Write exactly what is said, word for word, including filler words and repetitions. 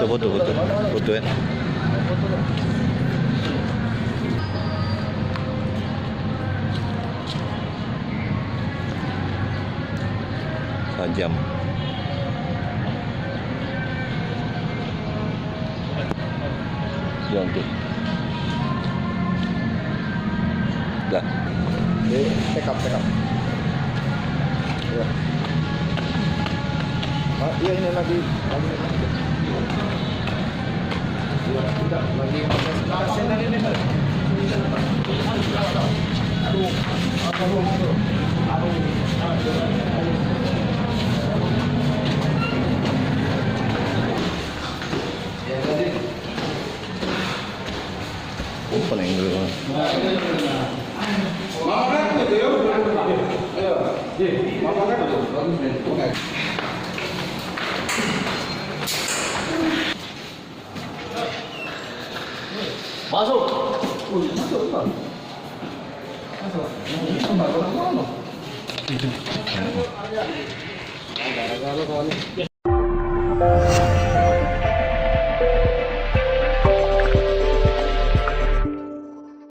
Foto, foto, foto ya. Sajam. Yang tu. Dah. Eh, take up, take up. Ya. Ah, iya, ini lagi, lagi. Iya, tidak, lagi. Aduh, aduh, aduh. Ya, tadi. Oh, paling dulu. Masuk. Masuk. Masuk.